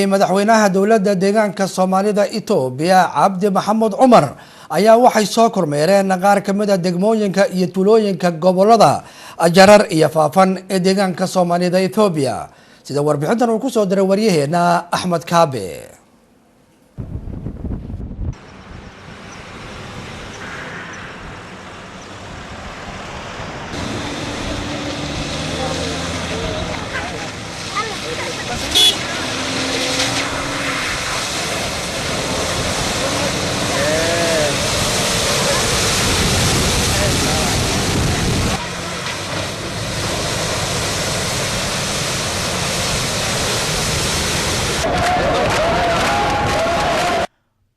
Madaxweynaha dowladda deegaanka Soomaalida Itoobiya, Cabdi Maxamed Cumar, ayaa waxay soo kormeereen qaar ka mid a degmooyinka iyo tuulooyinka gobolada Jarar iyo Faafan ee deegaanka Soomaalida Itoobiya, sida warbixintan uu kusoo diray waryaheena Axmed Kaabe.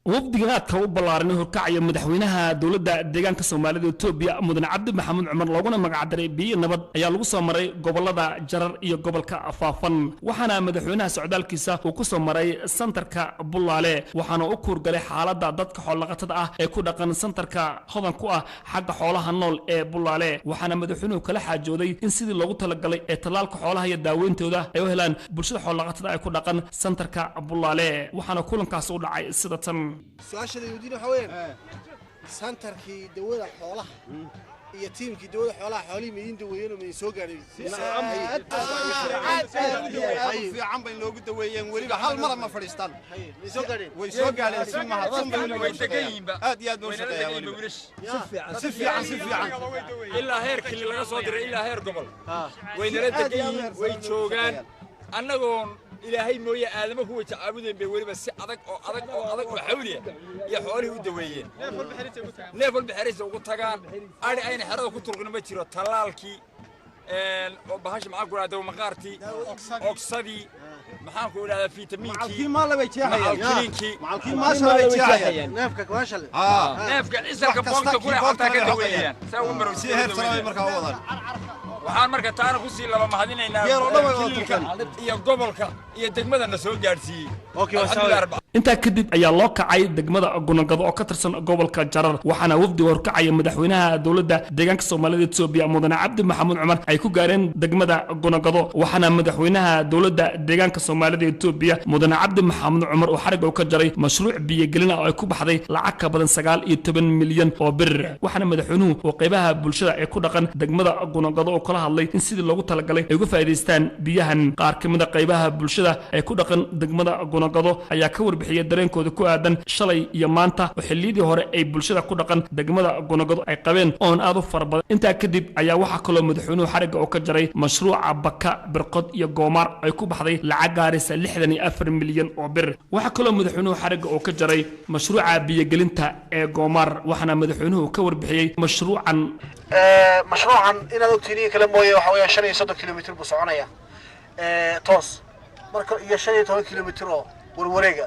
Wafdiga aadka u ballaaran horkacaya madaxweynaha dowladda deegaanka Soomaalida Etoobiya, Mudane Cabdi Maxamuud Cumar, looguna magacdaray Biyo Nabad, ayaa lagu soo maray gobolada Jarar iyo gobolka Faafan. Waxaana madaxweynaha socdaalkiisa uu ku soo maray santarka Bullaale, waxaana u kuurgalay xaaladda dadka xoolaqatada ah ee ku dhaqan santarka hodan ku ah xagga xoolaha nool ee Bullaale. Waxaana madaxweynuhu kala xaajooday in sidii loogu talagalay ee tallaalka xoolaha iyo daaweyntooda ay u helaan bulshada xoolaqatada ay ku dhaqan santarka Bullaale. Waxaana kulankaas u dhacay sida tan. Su-aasha la weydiin waxa weeyaan, santarkii dawada xoolaha iyo tiimkii dawada xoolaha, xoolihii ma idiin daweeyeen oo ma idin soo gaadhay? Fiican bay noogu daweeyeen, weliba hal mara ma fadhiistaan. Ma soo gaadheen? Way soo gaadheen, si mahadsan bay weliba u shaqeeyaan, aad iyo aad bay u shaqeeyaan weliba, si fiican, si fiican. Ilaa heer kili laga soo diray, ilaa heer gobol waynala degan yihiin, way joogaan. Annagoon Ilaahay mooye aadamo kuwa jacaabudeen bay weliba si adag oo adag oo adag oo xawliya iyo xoolihii u daweeyeen. Neef walba xeraysa ugu tagaan, adhi ayna xerada ku turqin ma jiro. Tallaalkii oo bahasha, maxaan ku idhahdaa, dawamaqaartii, ogsadii, maxaan ku idhahdaa, fiitamiinkii, macalkiliinkii, neefka maashale, neefka cisalka boonta kule xataa ka daweeyaan saa ugu si heer sare bay markaa u wadaan. Waxaan marka taana kusii laba mahadinaynaa kililka iyo gobolka iyo degmadana soo gaadhsiiyey. Intaa kadib ayaa loo kacay degmada Gunagado oo ka tirsan gobolka Jarar. Waxaana wafdiga horkacaya madaxweynaha dowladda deegaanka Soomaalida Etoobiya, Mudane Cabdi Maxamuud Cumar, ay ku gaareen degmada Gunagado. Waxaana madaxweynaha dowladda deegaanka Soomaalida Etoobiya, Mudane Cabdi Maxamuud Cumar, uu xarigga u ka jaray mashruuc biyogelin ah oo ay ku baxday lacag ka badan 19 milyan oo bir. Waxaana madaxweynuhu oo qaybaha bulshada ee ku dhaqan degmada Gunagado oo kala hadlay in sidii loogu talagalay ay uga faa'iidaystaan biyahan. Qaar ka mid a qaybaha bulshada ee ku dhaqan degmada Gunagado ayaa ka warbixiyay dareenkooda ku aadan shalay iyo maanta, oo xilliyadii hore ay bulshada ku dhaqan degmada Gunagado ay qabeen oon aad u fara badan. Intaa kadib ayaa waxaa kaloo madaxweynuhu xarigga oo ka jaray mashruuca Baka, Birqod iyo Goomaar ay ku baxday lacag gaaraysa 64 milyan oo bir. Waxaa kaloo madaxweynuhu xarigga oo ka jaray mashruuca biyogelinta ee Goomaar. Waxaana madaxweynuhu ka warbixiyey mashruucan. Mashruucan inaad ogtiin kale mooye, waxa weeyaan 35 kilomitr buu soconaya toos marka iyo 15 kilomitr oo warwareega,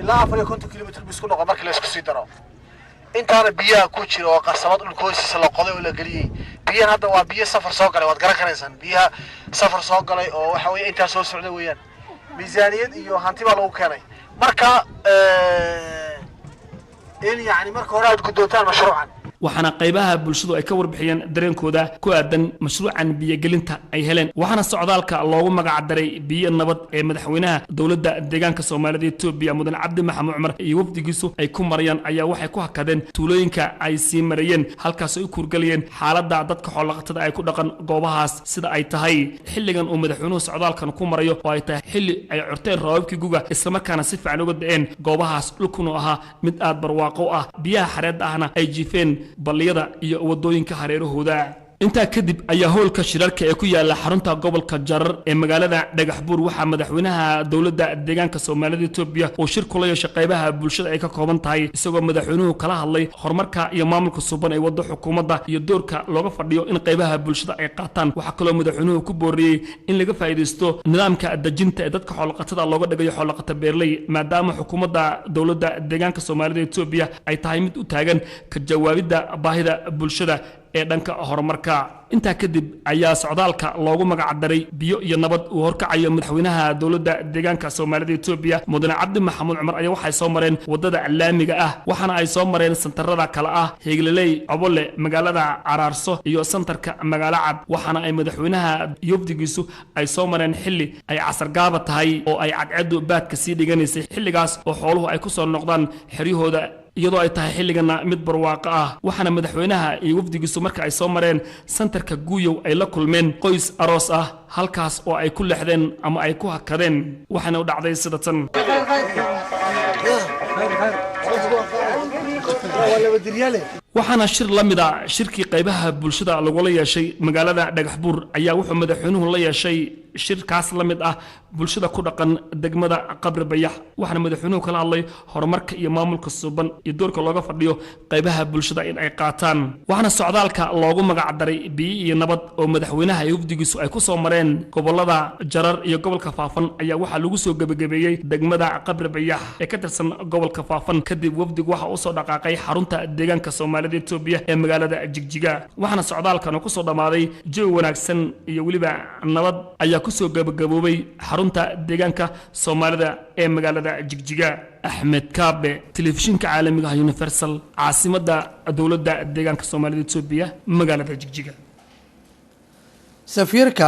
ilaa 54 kilomitr buu isku noqon marka la isku sii daro. Intaana biyaha ku jira oo qasabad dhulka hoostiisa la qoday oo la geliyey. Biyahan hadda waa biyo safar soo galay, waad garan karaysaan, biyaha safar soo galay oo waxa weeye intaa soo socda weeyaan. Miisaaniyad iyo hanti baa lagu keenay. Marka in yacni marka hore aad guddoontaan mashruucan. Waxaana qaybaha bulshadu ay ka warbixiyeen dareenkooda ku aadan mashruucan biyogelinta ay heleen. Waxaana socdaalka loogu magacdaray Biyo Nabad ee madaxweynaha dowladda deegaanka Soomaalida Etoobiya, Mudane Cabdi Maxamuud Cumar, iyo wafdigiisu ay ku marayaan ayaa waxay ku hakadeen tuulooyinka ay sii marayeen, halkaas ay u kuurgalayeen xaaladda dadka xoolaqatada ay ku dhaqan goobahaas sida ay tahay xilligan uu madaxweynuhu socdaalkan ku marayo, oo ay tahay xilli ay curteen roobabkii guga, islamarkaana si fiican uga da'een goobahaas, dhulkuna ahaa mid aad barwaaqo ah, biyaha xareedda ahna ay jiifeen balliyada iyo waddooyinka hareerahooda. Intaa kadib ayaa hoolka shirarka ee ku yaala xarunta gobolka Jarar ee magaalada Dhagaxbuur waxaa madaxweynaha dowladda deegaanka Soomaalida Etoobiya uu shir kula yeeshay qaybaha bulshada ay ka kooban tahay, isagoo madaxweynuhu kala hadlay horumarka iyo maamulka suuban ee waddo xukuumadda iyo doorka looga fadhiyo in qaybaha bulshada ay qaataan. Waxaa kaloo madaxweynuhu ku booriyey in laga faa'iidaysto nidaamka dejinta ee dadka xoolaqatada looga dhigayo xoolaqata beerley, maadaama xukuumadda dowladda deegaanka Soomaalida Etoobiya ay tahay mid u taagan ka jawaabidda baahida bulshada. Ee dhanka horumarka intaa kadib ayaa socdaalka loogu magacdaray biyo iyo nabad uu horkacayo madaxweynaha dowladda deegaanka Soomaalida Etoobiya, mudane Cabdi Maxamuud Cumar, ayaa waxay soo mareen wadada laamiga ah, waxaana ay soo mareen santarada kale ah Heegleley, Cobole, magaalada Caraarso iyo santarka Magaalo Cad. Waxaana ay madaxweynaha yofdigiisu ay soo mareen xilli ay casargaaba tahay oo ay cadceedu baadka sii dhiganaysay, xilligaas oo xooluhu ay ku soo noqdaan xeryahooda, iyadoo ay tahay xilligana mid barwaaqo ah. Waxaana madaxweynaha iyo wafdigiisu marka ay soo mareen santarka Guuyow ay la kulmeen qoys aroos ah, halkaas oo ay ku leexdeen ama ay ku hakadeen. Waxaana u dhacday sida tan. Waxaana shir la mid a shirkii qaybaha bulshada lagula yeeshay magaalada Dhagaxbuur ayaa wuxuu madaxweynuhu la yeeshay shirkaas la mid ah bulshada ku dhaqan degmada Qabri Bayax. Waxaana madaxweynuhu kala hadlay horumarka iyo maamulka suuban iyo doorka looga fadhiyo qaybaha bulshada in ay qaataan. Waxaana socdaalka loogu magacdaray biyo iyo nabad oo madaxweynaha iyo wafdigiisu ay ku soo mareen gobolada Jarar iyo gobolka Faafan ayaa waxaa lagu soo gebagabeeyey degmada Qabri Bayax ee ka tirsan gobolka Faafan. Kadib wafdigu waxa usoo dhaqaaqay xarunta deegaanka Soomaalida Etoobiya ee magaalada Jigjiga. Waxaana socdaalkan kusoo dhammaaday jawi wanaagsan iyo weliba nabad ayaa kusoo gabagaboobay xarunta deegaanka Soomaalida ee magaalada Jigjiga. Axmed Kaabe, telefishinka caalamiga ah Universal, caasimadda dowladda deegaanka Soomaalida Etoobiya, magaalada Jigjiga. Safiirka